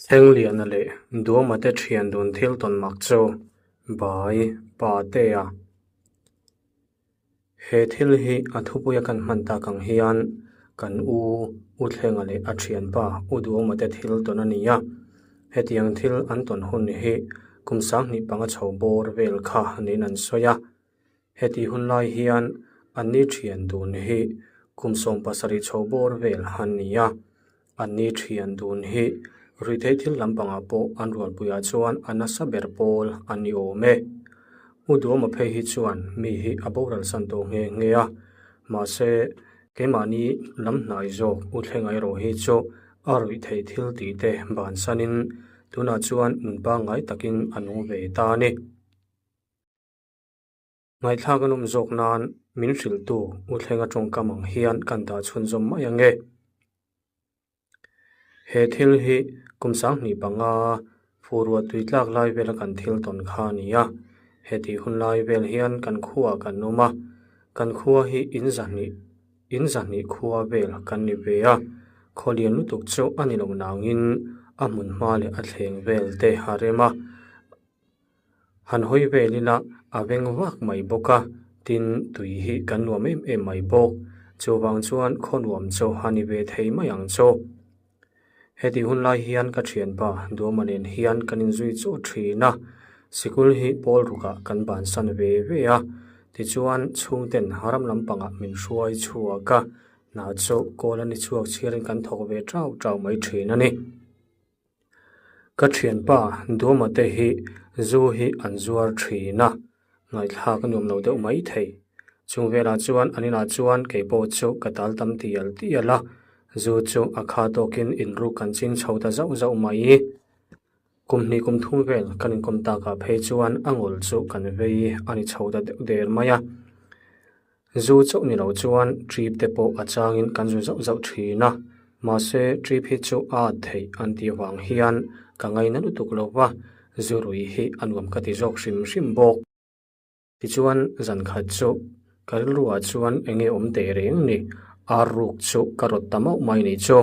Thengliana leh Duama te thian dun thil tawn mak chu Bai Patea. He thil hi a thupuia kan hman tak ang hian kan u U Thlenga leh a thianpa U Duama te thil tawn a ni a. Hetiang thil an tawn hun hi kum sanghnih panga chho bawr vel kha niin an sawi a. Heti hun lai hian anni thian dun hi kum 17 chho bawr vel an ni a. Anni thian dun hi ruihtheih thil lampangah pawh an rualpuiah chuan a nasa ber pawl an ni awm e. U Duama phei hi chuan mi hi a boral san tawh nghe nghe a, mahse keimahni lam hnai zawk U Thlenga erawh hi chu a ruihtheih thil tih te bansanin tunah chuan nun pangngai takin a nung ve ta a ni. Ngaihthlak an awm zawk nan min hrilhtu U Thlenga tawngkam ang hian kan dah chhunzawm mai ang e. He thil hi kum 25 furua tui tlak lai vela kan thil tawn kha a ni a. Hetih hun lai vel hian kan khuaah kan awm a, kan khua hi in zahnih in zahnih khua vel kan ni ve a. Khaw lian lutuk chu a ni lo nangin a hmun hma leh a thleng vel te a rem a. Han hawi vel ila a veng vak mai bawk a, tin tui hi kan nuam em em mai bawk. Chuvang chuan khaw nuam chu a ni ve thei mai ang chu. Heti hun lai hian ka thianpa Duama nen hian kan inzui chawh thin a, sikul hi pawl rukah kan bansan ve ve a, tichuan chhungten ram lampangah min hruai chhuak a, hna chu kawl a ni chhuak chhiarin kan thawk ve tau tau mai thin a ni. Ka thianpa Duama te hi zu hi an zuar thin a, ngaihthlak a nuam lo deuh mai thei. Chung velah chuan an inah chuan kei pawh chu ka tal tam tial tial a, zu chu a kha tawkin inruk kan ching chho ta zauh zauh mai. Kum hnih kum thum vel kan inkawm takah phei chuan a ngawl chu kan vei a ni chho ta deuh der mai a. Zu chauh ni lo chuan trip te pawh a changin kan zu zauh zauh thin a, mahse trip hi chu a at theih an tih vang hian ka ngaina lutuk lo va, zu rui hi a nuam ka ti zawk hrim hrim bawk. Tichuan zan khat chu ka rilruah chuan eng nge awm teh reng ni, ar ruk chu ka rawt ta mauh mai ni chu.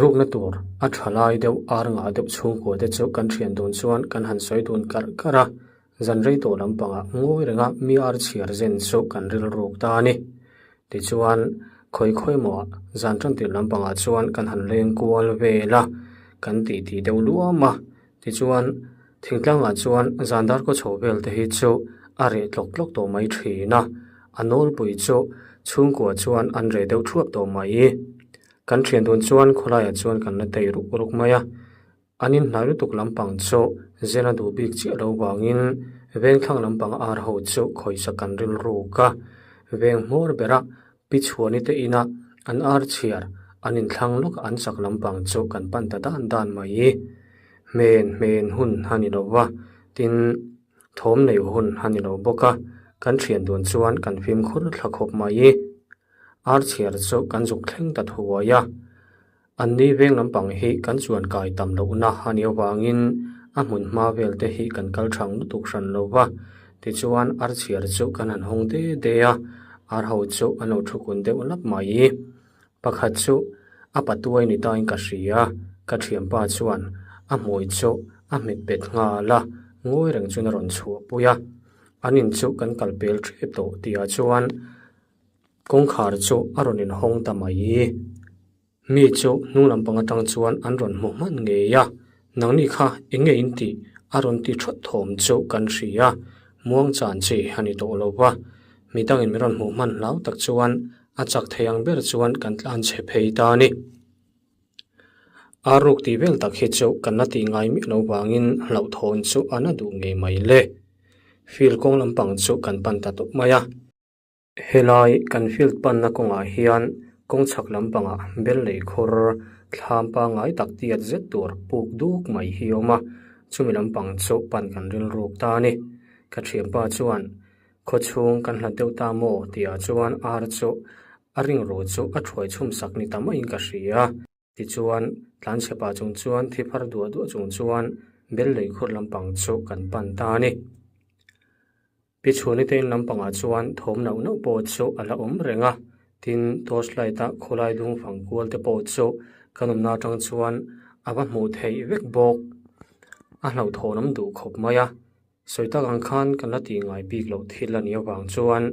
Rukna tur a tha lai deuh ar ngah deuh chhungkua te chu kan thian dun chuan kan han sawi dun karh karh a, zan rei tawh lampangah ngawi renga mi ar chhiar zen chu kan rilruk ta a ni. Tichuan, khawi khawi mawh zan tantir lampangah chuan kan han leng kual vel a, kan titi deuh luam a. Tichuan, thingtlangah chuan zan dar kaw chho vel te hi chu a reh tlawk tlawk tawh mai thin a, a nawlpui chu chhungkua chuan an reh deuh thuap tawh mai. Kan thian dun chuan khawlaiah chuan kan la tei ruk ruk mai a, an inhnai lutuk lampang chu zen a duh bik chiah lo vangin vengthlang lampang ar ho chu khawisa kan rilruk a, veng hmawr bera pi chhuani te ina an ar chhiar an inthlang lawk an sak lampang chu kan pan ta dan dan mai. Hmen hmen hun a ni lo va, tin thawm nei hun a ni lo bawk a, kan thian dun chuan kan fimkhur thla khawp mai. Ar chhiar chu kan zuk thleng ta thuai a, an ni veng lampang hi kan chuan kai tam lohna a nih avangin a hmun hma vel te hi kan kal thang lutuk hran lo va. Tichuan ar chhiar chu kan han hawng de de a, ar ho chu an lo thu kun deuh lap mai. Pakhat chu a patuai ni tain ka hria, ka thianpa chuan a hmui chu a hmet bet nghal a, ngawi reng chuan a rawn chhuahpui a. An in chu kan kal pel tep tawh tihah chuan Kawngkhar chu a rawn inhawng ta mai. Mi chu hnung lampang atang chuan an rawn hmu hman ngei a, Nangni kha eng nge in tih? a rawn ti thawt thawm chu kan hria. Muang chan chi a ni tawh lo va, mi dangin min rawn hmuh hman hlau tak chuan a chak thei ang ber chuan kan tlan chhe phei ta a ni. Ar ruk tih vel tak hi chu kan la tih ngai miah lo vangin hlauhthawn chu a na duh ngei mai le. Field kawng lampang chu kan pan ta tawp mai a. Helai kan field panna kawngah hian kawng chhak lampangah bel lei khawr thlam pangngai tak tiat zet tur puk duk mai hi a awm a, chumi lampang chu pan kan rilruk ta a ni. Ka thianpa chuan khaw chhung kan hlat deuh ta maw tihah chuan ar chu a ringru chu a thuai chhum sak ni ta maiin ka hria. Tichuan, tlanchhepa chung chuan thi phar duah duah chung chuan bel lei khur lampang chu kan pan ta a ni. Pi chhuni te in lampangah chuan thawm nauh nauh pawh chu a la awm reng a, tin torch light a khawlai dung fang kual te pawh chu Kan awmna atang chuan a va hmuh theih vek bawk. A hlauhthawn awm duh khawp mai a. Sawi tak ang khan kan la tih ngai bik loh thil a nih avang chuan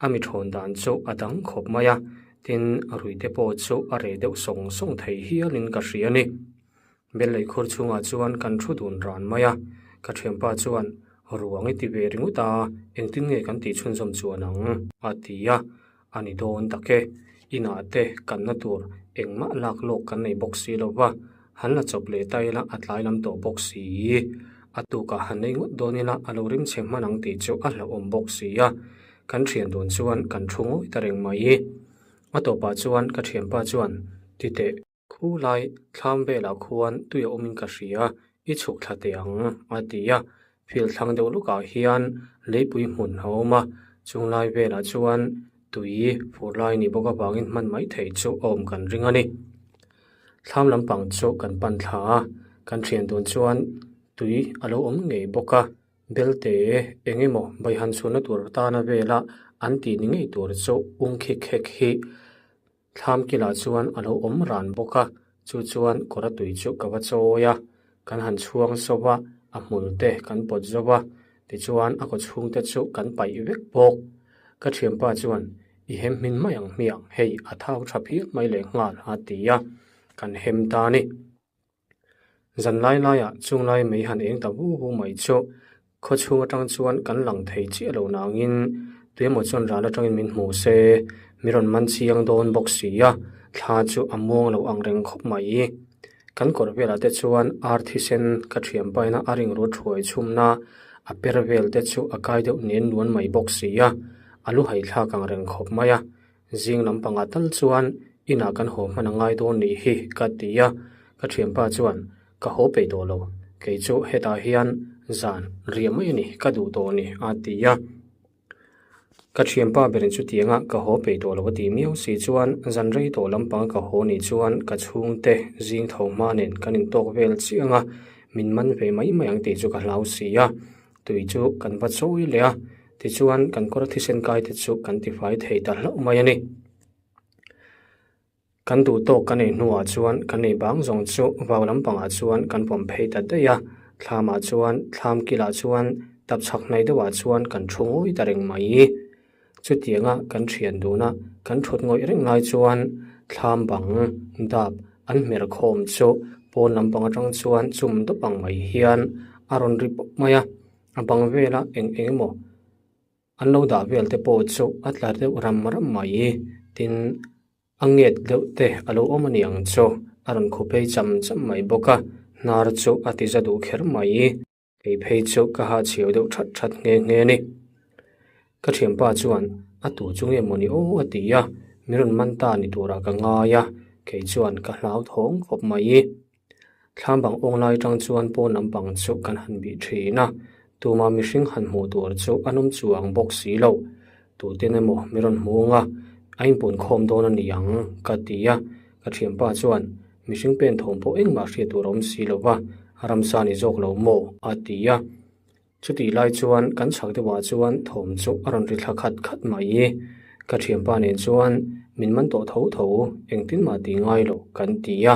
a mi thawn dan chu a dang khawp mai a, tin rui te pawh chu a reh deuh sawng sawng thei hialin ka hria a ni. Bel lei khur chhungah chuan kan thu dun ran mai a, ka thianpa chuan ruang i ti ve ringawt a, engtin nge kan tih chhunzawm chuan ang? a ti a, a ni dawn tak e, inah te kanna tur engmah lak lawk kan nei bawk si lo va, han la chawp leh ta ila a tlai lam tawh bawk si, a tukah han nei ngawt dawn ila a lo rim chhe hman ang tih chu a hlauhawm bawk si a, kan thian dun chuan kan thu ngawi ta reng mai. A tawpah chuan ka thianpa chuan ti teh. Khu lai thlam velah khuan tui a awmin ka hria, i chhuk thla teh ang, a ti a. Field thlang deuh lukah hian leipui hmun a awm a, chung lai velah chuan tui fur lai ni bawk avangin hman mai theih chu a awm kan ring a ni. Thlam lampang chu kan pan thla a, kan thian dun chuan tui a lo awm ngei bawk a, belte eng emaw baihan chhunna tur tana vela an tih ni ngei tur chu ung khik khek hi Thlam kilah chuan a lo awm ran bawk a, chu chuan kawr a tui chu ka va chawi a, kan han chhuang zauh a, a hmul te kan pawt zauh a, tichuan a kaw chhung te chu kan paih vek bawk. Ka thianpa chuan, I hem hmin mai ang hmiang, hei a thau tha phian mai leh nghal a ti a, kan hem ta a ni. Zan lai laiah chung lai mei han eng ta vu vu mai chu khaw chhung atang chuan kan lang thei chiah lo nangin tuemaw chuan ral atangin min hmu se mi rawn man chiang dawn bawk si a, thla chu a muang lo ang reng khawp mai. Kan kawr velah te chuan ar thisen ka thiam paina a ring ru thuai chhumna a per vel te chu a kai deuh nen nuan mai bawk si a, a lu haithlak ang reng khawp mai a. Zing lampangah tal chuan inah kan haw hman a ngai dawn nih hi ka ti a, ka thianpa chuan ka haw peih tawh lo, kei chu hetah hian zan riah mai a ni ka duh tawh a ni a ti a. Ka thianpa berin chutianga ka haw peih tawh lo a tih miau si chuan zan rei tawh lampanga ka haw nih chuan ka chhungte zing tho hma nen kan intawk vel chiang a, min man ve mai mai ang tih chu ka hlau si a. Tui chu kan va chawi leh a, tichuan kan kawr thisen kai te chu kan tifai thei ta hlauh mai a ni. Kan duh tawk kan ei hnuah chuan kan ei bang zawng chu vau lampangah chuan kan pawm phei ta daih a, thlamah chuan thlam kilah chuan tapchhak hnaih deuhah chuan kan thu ngawi ta reng mai. Chutianga kan thian duna kan thut ngawih reng lai chuan thlam bang dap an hmer khawm chu pawn lampang atang chuan chum dawp ang mai hian a rawn ri pawp mai a, a bang vela eng eng emaw an lo dah vel te pawh chu a tla deuh ram ram mai tin a nget deuh te a lo awm a ni ang chu a rawn khu phei cham cham mai bawk a, hnar chu a ti za duh kher mai. Kei phei chu ka ha chhiau deuh that that nghe nghe a ni. Ka thianpa chuan a tu chu nge mawni aw a ti a, min rawn man ta ni turah ka ngai a, kei chuan ka hlau thawng khawp mai. Thlam bang awng lai atang chuan pawn lampang chu kan han bih thin a, tuma mihring han hmuh tur chu a nawm chuang bawk si lo. Tuten emaw min rawn hmu ang a, a inpun khawm dawn a ni ang ka ti a, ka thianpa chuan Mihring pen thawm pawh engmah hriat tur a awm si lo va, ramsa ni zawk lo maw? a ti a. Chutih lai chuan kan chhak deuhah chuan thawm chu a rawn ri thla khat khat mai. Ka thianpa nen chuan min man tawh tho tho, engtin mah tih ngai lo kan ti a,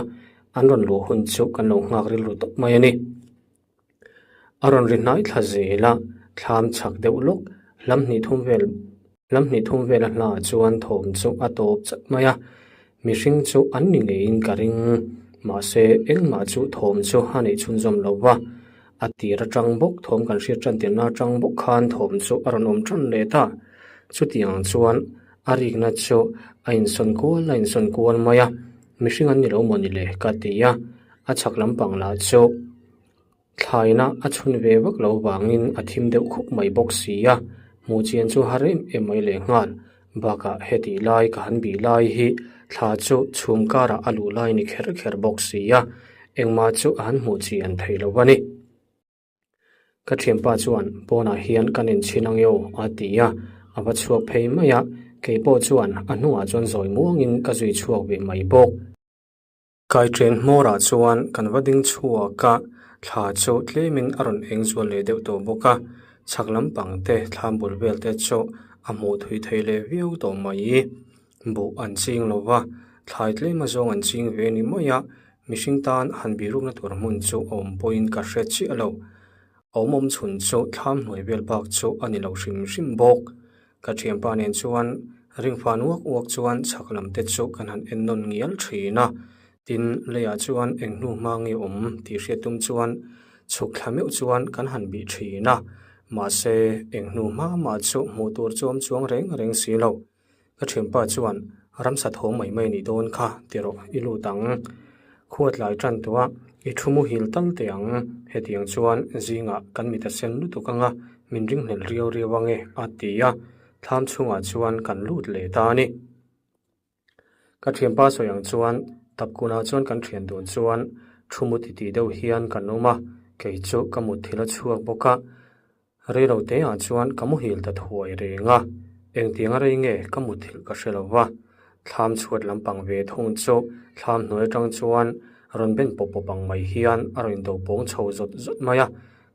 an rawn luh hun chu kan lo nghak rilru tawp mai a ni. A rawn ri hnai thla zel a, thlam chhak deuh lawk, hlam hnih thum vel hlam hnih thum vela hla chuan thawm chu a tawp chat mai a, mihring chu an ni ngeiin ka ring, mahse engmah chu thawm chu a neih chhunzawm lo va, a tir atang bawk thawm kan hriat tan tirna atang bawk khan thawm chu a rawn awm tan leh ta, chutiang chuan a rikna chu a insawn kual a insawn kual mai a, mihring an ni lo maw ni le ka ti a, a chhak lampang lah chu. Thlaina a chhun ve vak lo vangin a thim deuh khup mai bawk si a, hmuh chian chu har em em mai leh nghal. Bakah hetih lai ka han bih lai hi thla chu chhum karah a luh lai ni kher kher bawk si a, engmah chu a han hmuh chian thei lo a ni. Ka thianpa chuan pawnah hian kan inchhin ang eo a ti a, a va chhuak phei mai a, keipawh chuan a hnungah chuan zawi muangin ka zui chhuak ve mai bawk. Kaiṭen hmawrah chuan kan va ding chhuak a, thla chu tlemin a rawn eng zual leh deuh tawh bawk a, chhak lampang te thlam bul vel te chu a hmuh thui thei leh viau tawh mai. Buh an ching lo va, Thlai tlem azawng an ching ve ni mai a, mihring tan han birukna tur hmun chu a awm pawhin ka hre chiah lo. A awm awm chhun chu thlam hnuai vel bak chu a ni lo hrim hrim bawk. Ka thianpa nen chuan ringfan uak uak chuan chhak lam te chu kan han en nawn ngial thin a, tin leiah chuan eng hnu hma nge awm tih hriat tum chuan chhuk thla meuh chuan kan han bih thin a, mahse eng hnu hma mah chu hmuh tur chu awm chuang reng reng si lo. Ka thianpa chuan ramsa tho mai mai nih dawn kha ti rawh i lut ang. Khuatlai tan tawh a, i thu muhil tal teh ang. Hetiang chuan zingah kan mit a sen lutuk anga min ringhlel riau riau ange a ti a, thlam chhungah chuan kan lut leh ta a ni. Ka thianpa sawi ang chuan tapkunah chuan kan thian dun chuan thu mu titih deuh hian kan awm a, kei chu ka mutthilh a chhuak bawk a. Reilo teah chuan ka muhil ta thuai reng a, engtiang a rei nge ka muthilh ka hre lo va. Thlam chhuat lampang ve thung chu thlam hnuai atang chuan rawn ben pawp pawp ang mai hian a rawn do pawng chho zawt zawt mai a,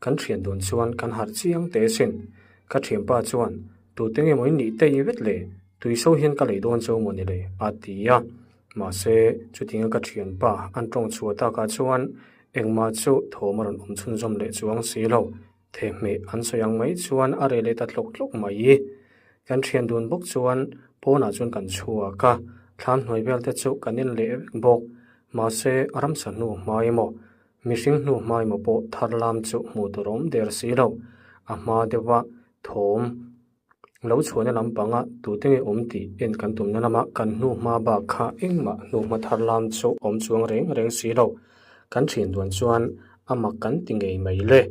kan thian dun chuan kan harh chiang teh asin. Ka thianpa chuan, Tute nge maw in nih tei vet le, tuiso hian ka lei dawn cho maw ni le? a ti a. Mahse, chutianga ka thianpa an tawng chhuah takah chuan engmah chu thawm a rawn awm chhunzawm leh chuang si lo. Thehmeh an sawi ang mai chuan a reh leh ta tlawk tlawk mai. Kan thian dun bawk chuan pawnah chuan kan chhuak a, thlam hnuai vel te chu kan en leh vek bawk. Mahse, ramsa hnu hmai emaw, mihring hnu hmai emaw pawh thar lam chu hmuh tur a awm der si lo. A hma deuha thawm lo chhuahna lampanga tute nge awm tih en kan tumna lama kan hnu hma bak kha engmah hnu hma thar lam chu awm chuang reng reng si lo. Kan thian duan chuan a mak kan ti ngei mai le.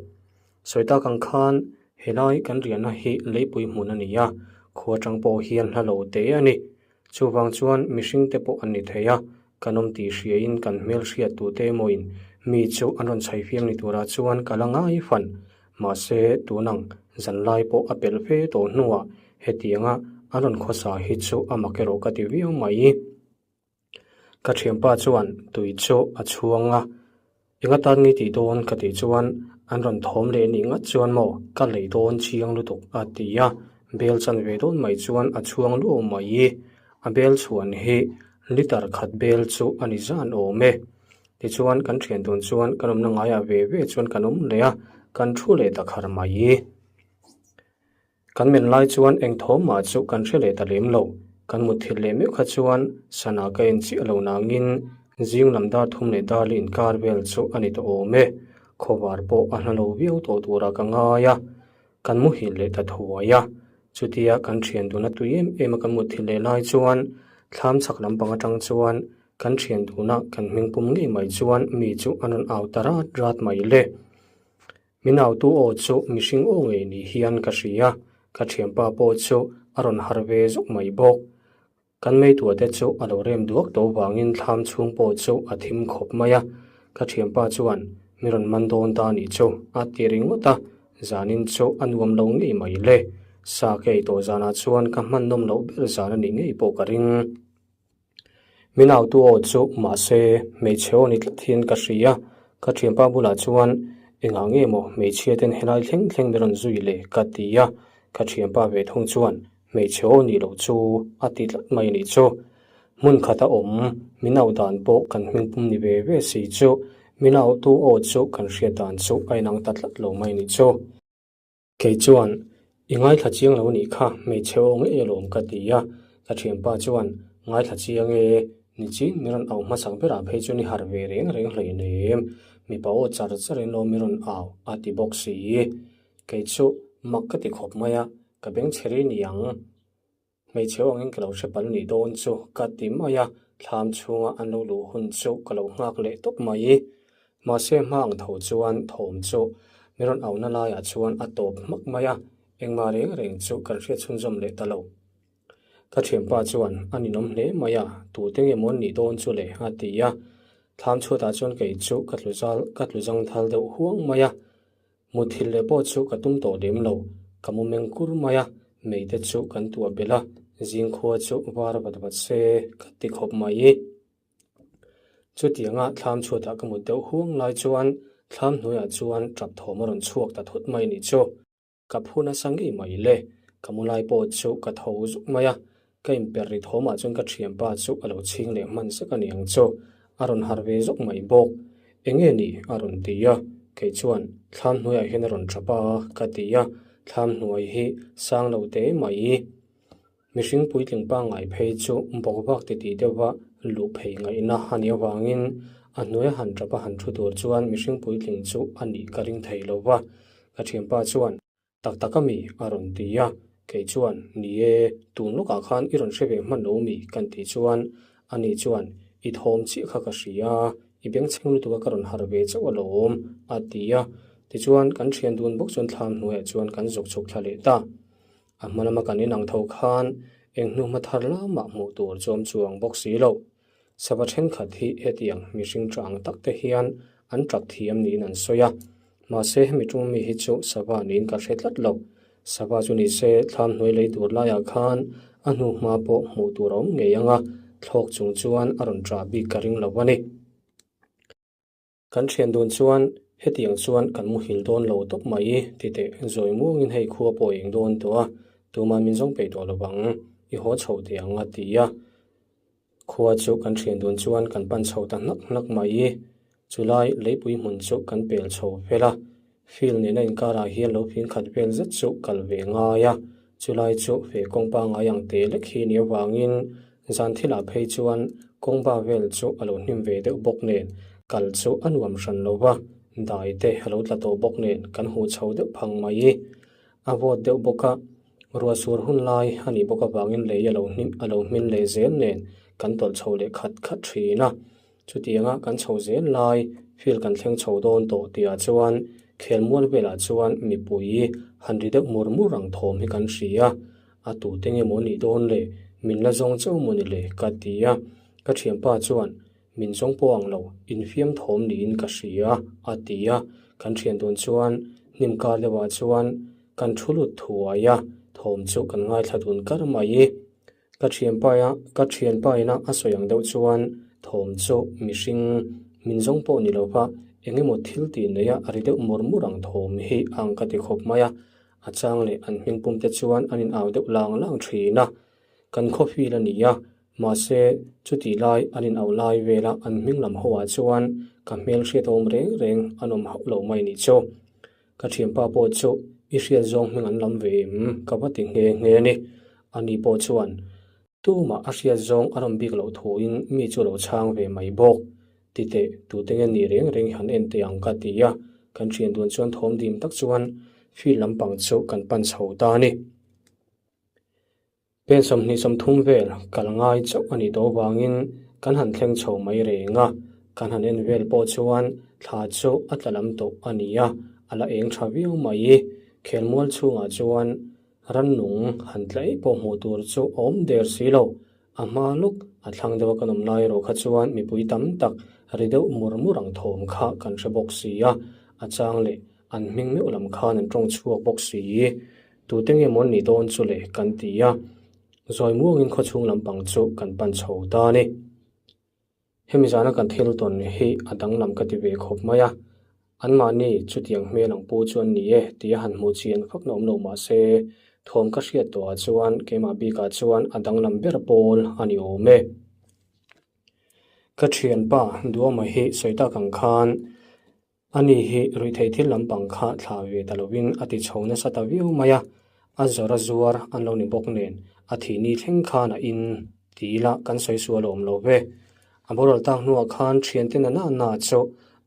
Sawi tak ang khan helai kan riahna hi leipui hmun a ni a, khua atang pawh hian hla lo te a ni. Chuvang chuan mihring te pawh an ni thei a, kan awm tih hriain kan hmel hriat tute emawin mi chu an rawn chhai fiam ni turah chuan ka la ngai fan. Mahse, tunang zanlai pawh a pelh fe tawh hnuah hetianga an rawn khawsa hi chu a mak erawh ka ti viau mai. Ka thianpa chuan tui chu a chhuang a, Eng atan nge tih dawn ka tih chuan an rawn thawm leh nih ngat chuan maw ka lei dawn chiang lutuk a ti a, bel chan ve dawn mai chuan a chhuang luau mai. A bel chhuan hi litre khat bel chu a ni zan awm e. Tichuan kan thian dun chuan kan awmna ngaiah ve ve chuan kan awm leh a, kan thu leh ta khar mai. Kan men lai chuan eng thawm mah chu kan hre leh ta lem lo. Kan mutthilh leh meuh kha chuan sana ka en chiah lo nangin zing lam dar thum leh dar leh inkar vel chu a ni tawh awm e. Khawvar pawh a hla lo viau tawh turah ka ngai a, kan muhil leh ta thuai a. Chutia kan thian duna tui em em a kan mutthilh leh lai chuan thlam chhak lampang atang chuan kan thian duna kan hmingpum ngei mai chuan mi chu an rawn au ta rat rat mai le. Min autu aw chu mihring aw ngei ni hian ka hria, ka thianpa pawh chu a rawn harh ve zawk mai bawk. Kan meituah te chu a lo rem duak tawh vangin thlam chhung pawh chu a thim khawp mai a, ka thianpa chuan mi rawn man dawn ta nih chu a ti ringawt a, zanin chu a nuam lo ngei mai le. Sa ka ei tawh zanah chuan ka hman nawm loh ber zan a nih ngei pawh ka ring. Min autu aw chu mahse hmeichhe aw ni tlat hian ka hria, ka thianpa bulah chuan engah nge maw hmeichhia ten helai thleng thleng min rawn zui le ka ti a, ka thianpa ve thung chuan hmeichhe aw nih loh chu a ti tlat mai nih chu. Hmun khata awm min auh dan pawh kan hmingpum ni ve ve si chu min autu aw chu kan hriat dan chu a inang ta tlat lo mai nih chu. Kei chuan, I ngaithla chiang lo nih kha, hmeichhe aw ngei alawm ka ti a. Ka thianpa chuan, Ngaithla chiang e, nichin mi rawn au hmasak berah phei chuan i harh ve reng reng hleinem, mipa aw char char in lo mi rawn au, a ti bawk si. Kei chu mak ka ti khawp mai a, ka bengchhe ri ni ang. Hmeichhe awngin ka lo hre pal nih dawn chu ka ti mai a, thlam chhunga an lo luh hun chu ka lo nghak leh tawp mai. Mahse hma ang tho chuan thawm chu mi rawn auhna laiah chuan a tawp hmak mai a, engmah reng reng chu kan hriat chhunzawm leh ta lo. Ka thianpa chuan a ninawm hle mai a, tute nge maw an nih dawn chu le a ti a, thlam chhuatah chuan kei chu ka tlu zal ka tlu zang thal deuh huang mai a. Muthilh leh pawh chu ka tum tawh lem lo, ka mu meng kur mai a, mei te chu kan tuah belh a, zingkhua chu var vat vat se ka ti khawp mai. Chutianga thlam chhuatah ka mut deuh huang lai chuan thlam hnuaiah chuan tap thawm a rawn chhuak ta thut mai nih chu. Ka phu nasa ngei mai le, ka mu lai pawh chu ka tho zuk mai a. Ka inper ri thawmah chuan ka thianpa chu a lo chhing leh hman sek a ni ang chu. A rawn harh ve zawk mai bawk. Enge ni? a rawn ti a. Kei chuan, Thlam hnuaiah hian a rawn tap a, ka ti a. Thlam hnuai hi sang lo teh mai. Mihring puitling pangngai phei chu bawk vak titih deuhva luh phei ngaihna a nih avangin a hnuaia han tap a han thu tur chuan mihring puitling chu a nih ka ring thei lo va. Ka thianpa chuan, Tak tak a mi? a rawn ti a. Kei chuan, Ni e, tun lawkah khan i rawn hre ve hman lo mi? kan tih chuan ani chuan, I thawm chiah kha ka hria, i bengchheng lutuk a ka rawn harh ve chauh alawm, a ti a. Tichuan, kan thian dun bawk chuan thlam hnuaiah chuan kan zuk chhuk thla leh ta. A hma lama kan inang tho khan eng hnuhma thar lamah hmuh tur chu awm chuang bawk si lo. Sava thenkhat hi hetiang mihring tha ang tak te hian an tap thiam niin an sawi a. Mahse hemi tum mi hi chu sava niin ka hre tlat lo. Sava chu ni se thlam hnuai lei tur laiah khan a hnuhma pawh hmuh tur a awm ngei ang a, thlawk chung chuan a rawn tah bik ka ring lo a ni. Kan thian dun chuan hetiang chuan kan muhil dawn lo tawp mai ti teh zawi muangin hei khua pawh eng dawn tawh a, tumah min zawng peih tawh lovang, i haw chho teh ang a ti a. Khua chu kan thian dun chuan kan pan chho ta hnak hnak mai. Chulai leipui hmun chu kan pel chho fel a, field nena inkarah hian lo phing khat vel zet chu kal ve ngai a, chulai chu fe kawng pangngai ang teh lek hi ni avangin Zan thilah phei chuan kawngba vel chu a lo hnim ve deuh bawk nen kal chu a nuam hran lo va, dai te a lo tla tawh bawk nen kan huh chho deuh phang mai. A vawt deuh bawk a, ruah sur hun lai a nih bawk avangin lei a lo hnim a lo hmin leh zel nen kan tawlh chho leh khat khat thin a. Chutianga kan chho zel lai field kan thleng chho dawn tawh tihah chuan khelmual velah chuan mipui han ri deuh mur mur ang thawm hi kan hria. A tute nge maw nih dawn le? Min la zawng chauh maw ni le? ka ti a. Ka thianpa chuan, Min zawng pawh ang lo, infiam thawm niin ka hria, a ti a. Kan thian dun chuan hnim kar deuhah chuan kan thu lut thuai a, thawm chu kan ngaithla dun kar mai. Ka thianpaia ka thianpaina a sawi ang deuh chuan thawm chu mihring min zawng pawh ni lo va, eng emaw thil tih neia a ri deuh mur mur ang thawm hi ang ka ti khawp mai a. A chang leh an hming pum te chuan an in au deuh lang lang thin a, kan khawfil a ni a, mahse chutih lai an in au lai vela an hming lam ho ah chuan ka hmel hriat awm reng reng an awm hauh lo mai nih chu. Ka thianpa pawh chu i hriat zawng hming an lam ve em ka va ti nghe nghe a ni. Ani pawh chuan Tumah a hriat zawng a rawn bik loh thuin mi chu lo chhang ve mai bawk. Titeh, tute nge ni reng reng han en teh ang ka ti a, kan thian dun chuan thawm dim tak chuan field lampang chu kan pan chho ta a ni. Pen 23 vel kal ngai chauh a nih tawh avangin kan han thleng chho mai reng a, kan han en vel pawh chuan thla chu a tla lam tawh a ni a, a la eng tha viau mai. Khelmual chhungah chuan Rannung han tlaih pawh hmuh tur chu a awm der si lo. A hma lawk a thlang deuha kan awm lai erawh kha chuan mipui tam tak ri deuh mur mur ang thawm kha kan hre bawk si a, a chang leh an hming meuh lam khan an tawng chhuak bawk si. Tute nge maw an nih dawn chu le kan ti a, zawi muangin khawchhung lampang chu kan pan chho ta a ni. Hemi zana kan thil tawn hi a danglam ka ti ve khawp mai a, anmahni chutiang hmel ang pu chu an ni e tia han hmuh chian vak na awm lo mah se, thawm ka hriat tawhah chuan keimah bikah chuan a danglam ber pawl a ni awm e. Ka thianpa Duama hi sawi tak ang khan Ani hi ruihtheih thil lampang kha thlah ve ta lovin a ti chho nasa ta viau mai a, a zawr a zuar an lo ni bawk nen a thih ni thleng khan a in ti ila kan sawi sual awm lo ve. A boral tak hnuah khan thiante na na na chu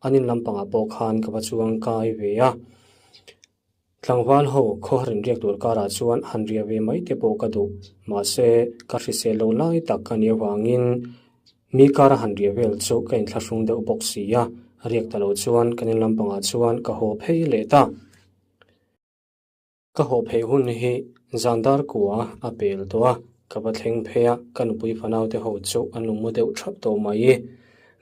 an in lampangah pawh khan ka va chuang kai ve a. Tlangval ho khawhar inriak tur karah chuan han riah ve mai te pawh ka duh. Mahse, ka hrisel lo lai tak ka nih avangin mi kara han riah vel chu ka inthlahrung deuh bawk si a, riak ta lo chuan kan in lampangah chuan ka haw phei leh ta. Ka haw phei hun hi zan dar kua a pel tawh a, ka va thleng phei a, ka nupui fanaute ho chu an lo mu deuh thap tawh mai.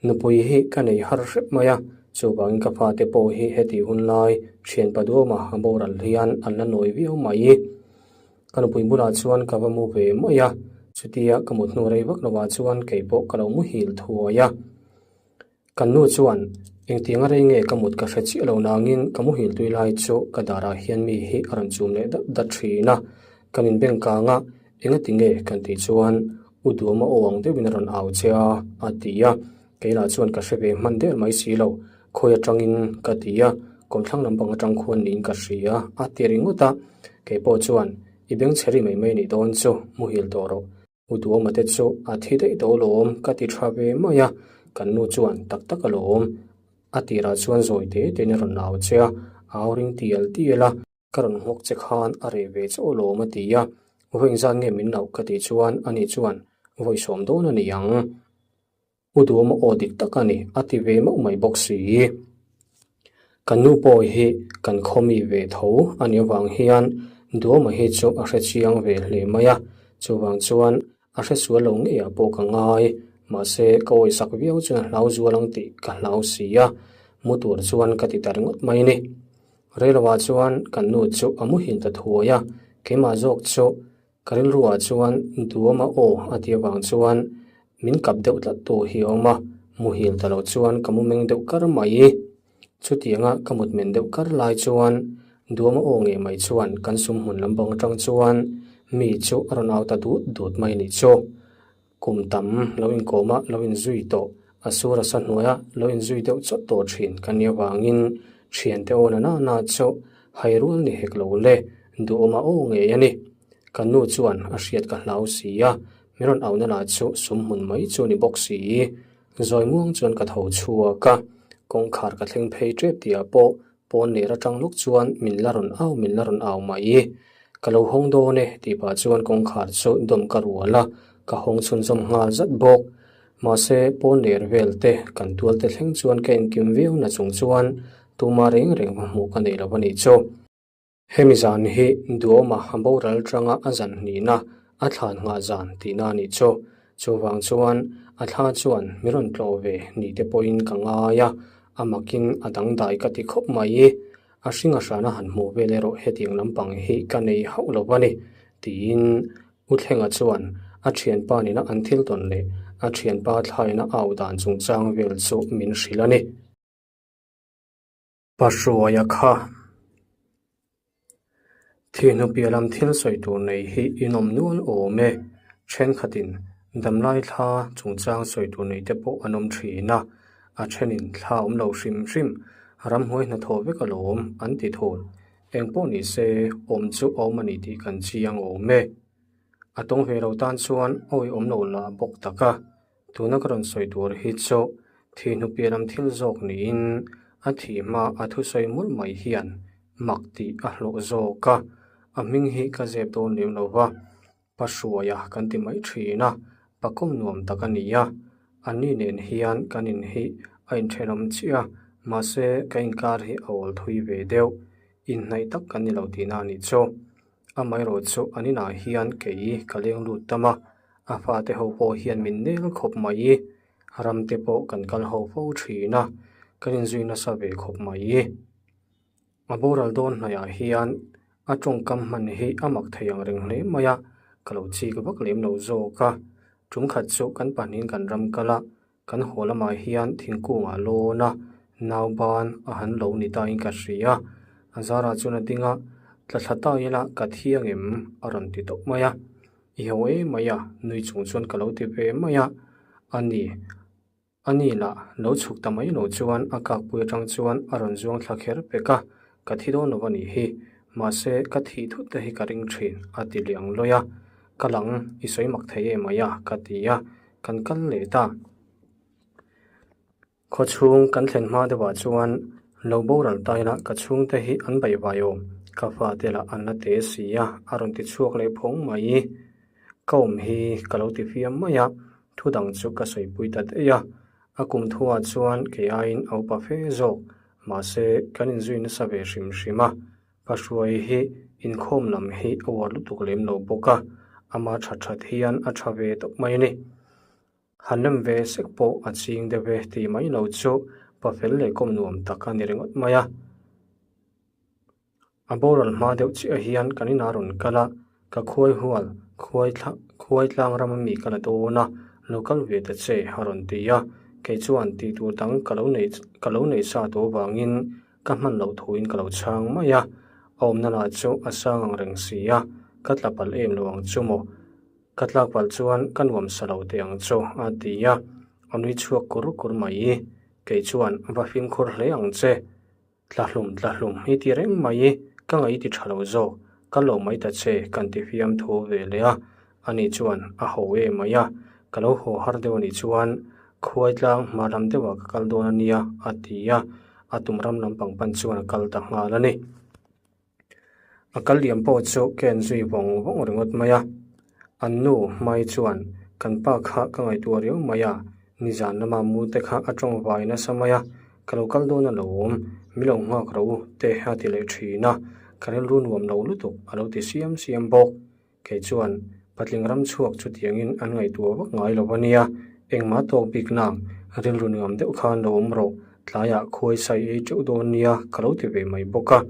Nupui hi ka nei har hrep mai a, chuvangin ka fate pawh hi heti hun lai thian paduama a boral hian an la nawi viau mai. Ka nupui bulah chuan ka va mu ve mai a, chutia ka mut hnu rei vak lovah chuan kei pawh ka lo muhil thuai a. Kan nu chuan, Engtiang a rei nge ka mut ka hre chiah lo nangin ka muhil tui lai chu ka darah hian mi hi a rawn chum leh dat dat thin a, kan inbeng kang a. Engati nge kan tih chuan U Duama aw ang deuhin a rawn au che a, a ti a. Kei lah chuan ka hre ve hman der mai si lo, khawi atangin ka ti a, kawmthlang lampang atang khuan niin ka hria, a ti ringawt a. Kei pawh chuan, I beng chhe ri mai mai nih dawn chu, muhil tawh rawh. U Duama te chu a thi daih tawh alawm, ka ti tha ve mai a. Kan nu chuan, Tak tak alawm, a tirah chuan zawi te tein a rawn au che a, a au ring tial tial a. Ka rawn nghawk che khan a reh ve chauh alawm a ti a, vawi engzat nge min loh ka tih chuan ani chuan vawi sawm dawn a ni ang. U Duama aw dik tak a ni a ti ve mauh mai bawk si. Kan nu pawh hi kan khaw mi ve tho a nih avang hian Duama hi chu a hre chiang ve hle mai a, chuvang chuan a hre sual lo ngeiah pawh ka ngai, mahse ka awisak viau chuan a hlau zual ang tih ka hlau si a, mu tur chuan ka ti ta ringawt mai a ni. Reiloah chuan kan nu chu a muhil ta thuai a, keimah zawk chu ka rilruah chuan Duama aw a tih avang chuan min kap deuh tlat tu hi a awm a, muhil ta lo chuan ka mu meng deuh kar mai. Chutianga ka mut men deuh kar lai chuan Duama aw ngei mai chuan kan sum hmun lam bang atang chuan mi chu a rawn au ta dut dut mai a nih chu. Kum tam lo inkawm a, lo inzui tawh, a sur a sa hnuai a, lo inzui deuh chawt tawh thin kan nih avangin thiante aw na na chu hai rual ni hek lo le, duhawm a aw ngei a ni. Ka nu chuan a hriat ka hlau si a, min rawn auhna lah chu sum hmun mai chu ni bawk si. Zawi muang chuan ka tho chhuak a, kawngkhar ka thleng phei tep tihah pawh Pawn ner atang lawk chuan min la rawn au min la rawn au mai. Ka lo hawng dawn e tih pah chuan kawngkhar chu dawm ka rual a, ka hawng chhunzawm nghal zat bawk. Mahse pawn ner vel te kan tual te thleng chuan ka enkim viau na chung chuan tuma reng reng va hmuh ka nei lo a nih chu. Hemi zan hi Duhawma a boral tanga a zan hnihna a thlan nghah zan tihna a nih chu. Chuvang chuan a thla chuan mi rawn tlawh ve ni te pawhin ka ngai a, a makin a dangdai ka ti khawp mai. A hring a hrana han hmuh vel erawh hetiang lampang hi ka nei hauh lo a ni, tiin U Thlenga chuan a thianpa nena an thil tawn leh a thianpa thlaina au dan chungchang vel chu min hrilh a ni. Pahruaia kha thihnu piah lam thil sawi tur nei hi inawm nual awm e. Thenkhatin damlai thla chungchang sawi tur nei te pawh an awm thin a, a thenin thla awm lo hrim hrim ramhnuai hnathawh vek alawm an ti thul. Engpawh ni se awm chu a awm a ni tih kan chiang awm e. A tawng ve lo tan chuan awi awm lo lah bawk tak a. Tuna ka rawn sawi tur hi chu thihnu piah lam thil zawk niin a thih hma a thusawi mawlh mai hian mak tih a hlawh zawk a, a hming hi ka zep dawn lem lo va, pa hruaia kan ti mai thin a, pa kawm nuam tak a ni a, anni nen hian kan in hi a inthenawm chiah a, mahse ka inkar hi a awl thui ve deuh, inhnaih tak kan ni lo tihna a nih chu. Amaherawh chu an inah hian kei ka leng lut tam a, a fate ho pawh hian min nel khawp mai. Ram te pawh kan kal ho fo thin a, kan inzui nasa ve khawp mai. A boral dawn hnaihah hian a tawngkam hman hi a mak thei ang reng hle mai a, ka lo chik vak lem lo zawk a. Tum khat chu kan pahnihin kan ram kal a, Kan haw lamah hian thingkung a lawn a, nauban a han lo ni tain ka hria. A zarah chuan a ding a, Tla thla ta ila ka thiang em? a rawn ti tawp mai a. I ho em mai a, nui chung chuan ka lo ti ve mai a. A ni, a ni lah lo chhuk ta mai lo chuan a kakpui atang chuan a rawn zuang thla kher pek a, Ka thi dawn lo a nih hi, mahse ka thih thut te hi ka ring thin, a ti liang lawi a. Ka lang, i sawi mak thei em mai a, ka ti a. Kan kal leh ta. Khawchhung kan thlen hma deuhah chuan lo boral ta ila ka chhungte hi an baihvai awm, ka fate lah an la te si a, a rawn ti chhuak leh phawng mai. Ka awm hi ka lo ti fiam mai a, thu dang chu ka sawipui ta daih a. A kum thuah chuan kei aiin a upa fe zawk, mahse kan inzui nasa ve hrim hrim a. Ka hruai hi inkhawm lam hi a uar lutuk lem lo bawk a, ama that that hian a tha ve tawp mai a ni. Han rem ve sek pawh a ching deuh e tih mai lo chu pa fel leh kawm nuam tak a ni ringawt mai a. A boral hma deuh chiah hian kan inah rawn kal a, ka khuai hual khuai thla khuai tlang ram ami ka la dawn a, lo kal ve ta che a rawn ti a, kei chuan tih tur dang ka lo nei ka lo nei sa tawh avangin Ka hman loh thuin ka lo chhang mai a, a awmna lah chu a sang ang reng si a, ka tla palh em lo ang chu maw? Ka tlak palh chuan ka nuam sa lo teh ang chu a ti a, a nui chhuak kur kur mai. Kei chuan va fimkhur hle ang che. Tla hlum tla hlum hi ti reng mai, ka ngaih ti tha lo zawk, ka lo mai ta che kan ti fiam thu ve leh a, ani chuan a ho e mai a, ka lo haw har deuh anih chuan khuai tlang hma lam deuhah ka kal dawn ania a ti a, a tum ram lampang pan chuan a kal ta nghal a ni. A kal liam pawh chu ka en zui vawng vawng ringawt mai a, an nu hmai chuan kan pa kha ka ngaihtuah riau mai a, nizan lama mu te kha a tawng vai nasa mai a, ka lo kal dawn a lo awm, mi lo nghak ro te a ti leh thin a, ka rilru nuam lo lutuk a lo ti siam siam bawk. Kei chuan patling ram chhuak chutiangin an ngaihtuah vak ngai lo a nia, engmah tawk bik nang, rilru nuam deuh khan lo awm rawh, tlaiah khuai sai ei teuh dawn nia ka lo ti ve mai bawk a.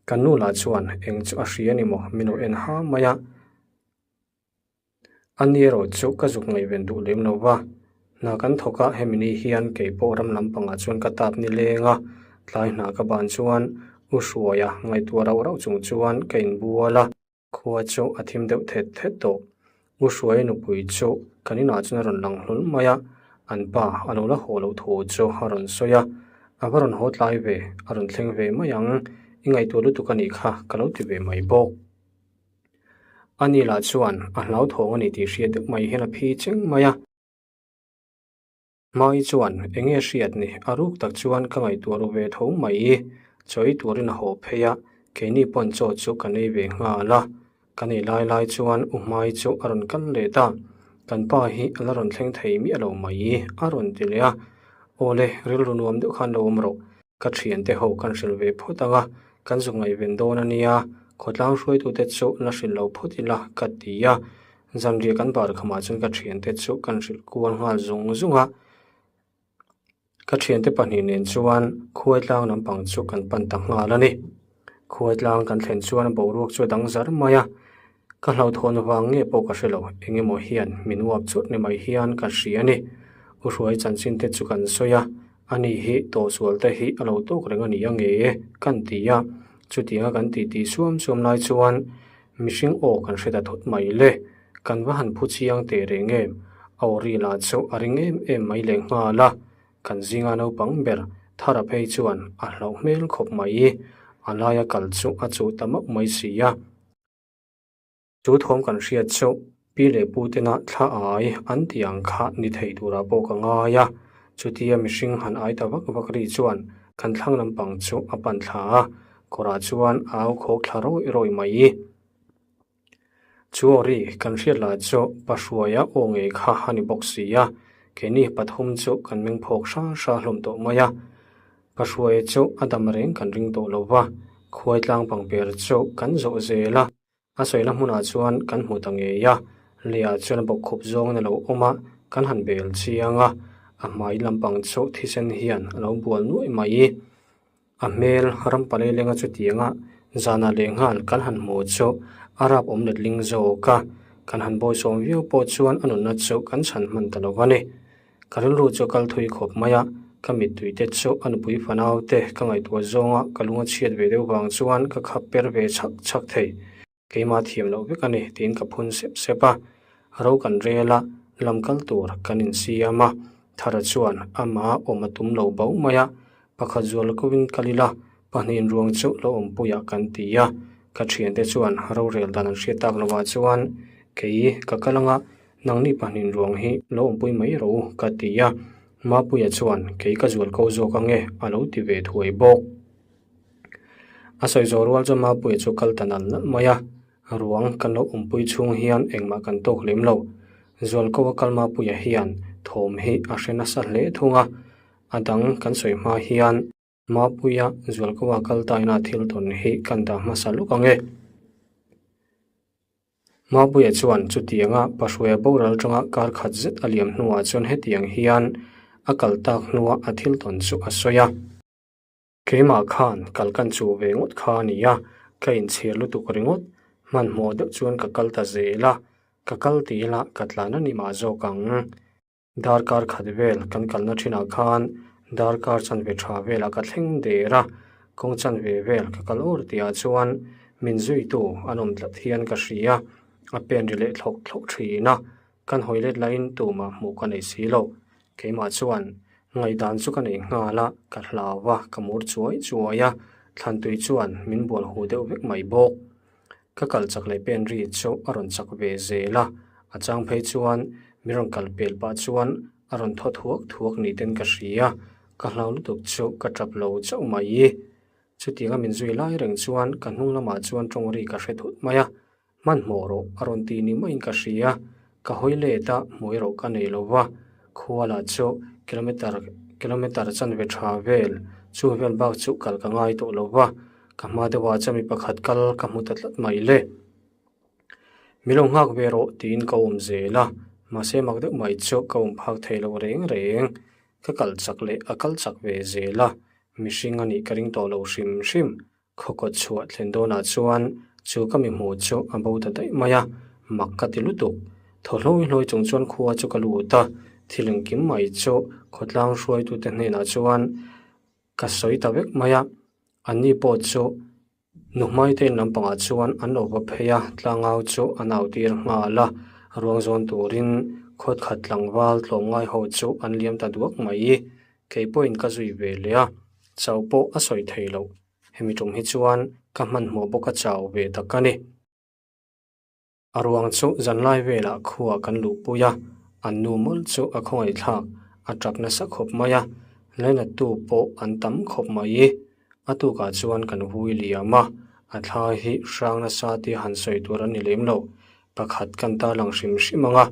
Kan nu lah chuan eng chu a hria ni maw min lo en ha mai a. A ni erawh chu ka zuk ngaihven duh lem lo va, hna kan thawk a hemi ni hian kei pawh ram lampangah chuan ka tap ni leng a, tlai hna ka ban chuan u Hruaia ngaihtuah rauh rauh chung chuan ka inbual a. Khua chu a thim deuh thet thet tawh. U Hruaia nupui chu kan inah chuan a rawn lang hlawl mai a, an pa a lo la haw loh thu chu a rawn sawi a, a va rawn haw tlai ve, a rawn thleng ve mai ang, i ngaihtuah lutuk a nih kha ka lo ti ve mai bawk. Ani lah chuan a hlauthawng a ni tih hriat deuh mai hian a phi cheng mai a. Hmai chuan eng nge hriat ni a ruk tak chuan ka ngaihtuah ru ve tho mai. Chawi turin a haw phei a, keini pawn chaw chu ka nei ve nghal a. Ka nei lai lai chuan u Hmai chu a rawn kal let a, kan pa hi a la rawn thleng thei miah lo mai a rawn ti leh a. Awle, rilru nuam deuh khan lo awm rawh. Ka thiante ho kan hrilh ve phawt ang a, kan zuk ngaihven dawn a nia, khawtlang hruaitute chu la hrilh lo phawt ila ka ti a. Zanriah kan bar khamah chuan ka thiante chu kan hrilh kual nghal zung zung a. Ka thiante pahnih nen chuan khuaitlang lampang chu kan pan ta nghal a ni. Khuaitlang kan thlen chuan boruak chu a dang zar mai a, ka hlauhthawn vang nge pawh ka hre lo, eng emaw hian min uap chut ni mai hian ka hria a ni. U Hruai chanchin te chu kan sawi a, ani hi tawhsual te hi a lo tawk reng a ni a nge kan ti a, chutianga kan titi suam suam lai chuan mihring aw kan hre ta thut mai le, kan va han phu chiang teh reng em, a aw ri lah chu a ring em em mai leh nghal a. Kan zinga naupang ber Thara phei chuan a hlauh hmel khawp mai. A laia kal chu a chuh ta mauh mai si a. Chu thawm kan hriat chu pi leh pu tena thla ai an tih ang kha ni thei turah pawh ka ngai a. Chutia mihring han ai ta vak vak ri chuan kan thlang lampang chu a pan thla a, kawrah chuan a au khawk thla rawih rawih mai. Chu aw ri kan hriat lah chu Pahruaia aw ngei kha a ni bawk si a, keini pathum chu kan meng phawk hra hra hlawm tawh mai a. Pahruaia chu a dam reng kan ring tawh lo va, khuaitlang pangper chu kan zawh zel a, a sawina hmunah chuan kan hmu ta ngei a, leiah chuan a bawkkhup zawngin a lo awm a, kan han bel chiang a, a hmai lampang chu thisen hian a lo bual nuaih mai. A hmel ram palei lenga chutianga zanah leh nghal kan han hmu chu a rap awm letling zawk a, kan han bawisawm viau pawh chuan a nunna chu kan chhan hman ta lo a ni. Ka rilru chu kal thui khawp mai a, ka mittui te chu a nupui fanau te ka ngaihtuah zawnga ka lung a chhiat ve deuh vang chuan ka khap per ve chhak chhak thei. Keimah thiam loh vek a ni tiin ka phun sep sep a, ro kan rel a, lam kal tur kan insiam a, Thara chuan amah awm a tum lo bauh mai a, pakhat zual kovin kal ila, pahnihin ruang chu lo awmpuiah kan ti a, ka thiante chuan rorel dan an hriat tak lovah chuan kei ka kal anga nangni pahnihin ruang hi lo awmpui mai rawh u ka ti a, Mapuia chuan kei ka zual ko zawk ange a lo ti ve thuai bawk. A sawi zawh rual chu Mapuia chu kal ta nal nalh mai a, ruang kan lo awmpui chhung hian engmah kan tawk lem lo. Zualko a kal Mapuia hian thawm hi a hre nasa hle thung a, a dang kan sawi hma hian Mapuia Zualko a kal taina thil tawn hi kan dah hmasa lawk ang e. Mapuia chuan chutianga Pahruaia boral atanga kar khat zet a liam hnuah chuan hetiang hian a kal tak hnua a thil tawn chu a sawi a. Keimah khan kal kan chu ve ngawt kha a ni a, ka inchhir lutuk ringawt. Hmanhmawh deuh chuan ka kal ta zel a, ka kal ti ila ka tlan a ni mah zawk ang. Darkar khat vel kan kalna thinah khan darkar chanve tha velah ka thleng der a, kawng chanve vel ka kal awr tihah chuan min zuitu an awm tlat hian ka hria. A pen ri leh thlawk thlawk thin a, kan hawi let laiin tumah hmuh ka nei si lo. Keimah chuan ngaihdan chu ka nei nghal a, ka hlau a, ka mur chuai chuai a, thlantui chuan min bual hu deuh vek mai bawk. Ka kal chak leh pen ri chu a rawn chak ve zel a, a chang phei chuan min rawn kal pel pah chuan a rawn thaw thuak thuak ni ten ka hria, ka hlau lutuk chu ka tap lo chauh mai. Chutianga min zui lai reng chuan ka hnung lamah chuan tawng ri ka hre thut mai a, Hmanhmawh rawh a rawn ti ni maiin ka hria, ka hawi let a, hmuh erawh ka nei lo va, khua lah chu kilometer kilometer chanve tha vel chu vel bak chu kal ka ngai tawh lo va, ka hma deuhah chuan mi pakhat kal ka hmu ta tlat mai le. Mi lo nghak ve rawh tiin ka awm zel a, mahse mak deuh mai chu ka awm phak thei lo reng reng, ka kal chak leh a kal chak ve zel a, mihring a nih ka ring tawh lo hrim hrim. Khawkawt chhuah thlen dawnah chuan chu ka mi hmuh chu a bo ta daih mai a, mak ka ti lutuk. Thaw hlawi hlawi chung chuan khua chu ka lut a, thil engkim mai chu khawtlang hruaitute hnenah chuan ka sawi ta vek mai a, anni pawh chu Nuhmaite in lampangah chuan an lo va phei a, tlangau chu an au tir nghal a, ruang zawn turin khawtkhat tlangval tlawmngai ho chu an liam ta duak mai. Kei pawhin ka zui ve leh a, chau pawh a sawi thei loh. Hemi tum hi chuan ka hmanhmawh bawk a chau ve tak a ni. A ruang chu zanlai velah khuaah kan luhpui a, an nu mawlh chu a khawngaihthlak, a tap nasa khawp mai a, lainattu pawh an tam khawp mai. A tukah chuan kan vui liam a, a thla hi hrang nasa tia han sawi tur a ni lem lo, pakhat kan tarlang hrim hrim ang a.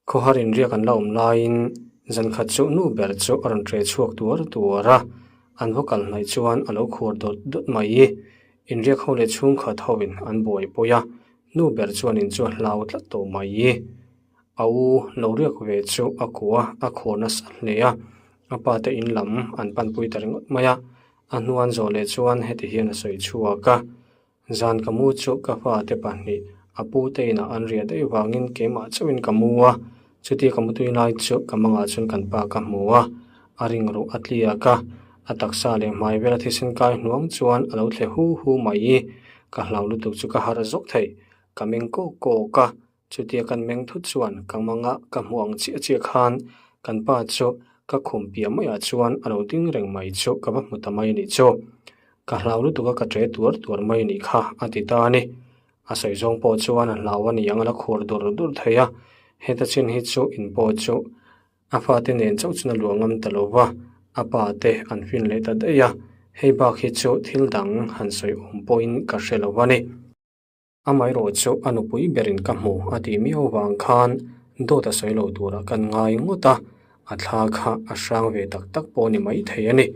Khawhar inriak an la awm laiin zankhat chu nu ber chu a rawn ṭe chhuak tuar tuar a, an va kal hnaih chuan a lo khuar dawt dawt mai. Inriak ho leh chhungkhat hoin an buaipui a, nu ber chuan in chu a hlau tlat tawh mai. A u lo riak ve chu a kua a khuar nasa hle a, a pa te in lam an panpui ta ringawt mai a, a hnuan zawh leh chuan heti hian a sawi chhuak a. Zan ka mu chu ka fate pahnih a pu te inah an riah daih vangin keimah chauhin ka mu a, chutia ka mutui lai chu ka mangah chuan kan pa ka hmu a, a ring ruh a tliak a, a taksa leh hmai vela thisen kai hnuang chuan a lo thle hu hu mai i, ka hlau lutuk chu ka harh zawk thei, ka meng kawk kawk a, chutia kan meng thut chuan ka mangah ka hmu ang chiah chiah khan kan pa chu ka khum piah maiah chuan a lo ding reng mai chu ka va hmu ta mai a nih chu. Ka hlau lutuk a ka ṭe tuar tuar mai a nih kha a ti ta a ni. A sawi zawng pawh chuan a hlau a ni ang a la khur dur dur thei a, heta chin hi chu in pawh chu a fate nen chauh chuan a luah ngam ta lo va, a pa te an fin leh ta daih a, hei bak hi chu thil dang han sawi awm pawhin ka hre lo a ni. Amaherawh chu a nupui berin ka hmu a tih miau vang khan dawt a sawi lo turah kan ngai ngawt a, a thla kha a hrang ve tak tak pawh ni maithei a ni.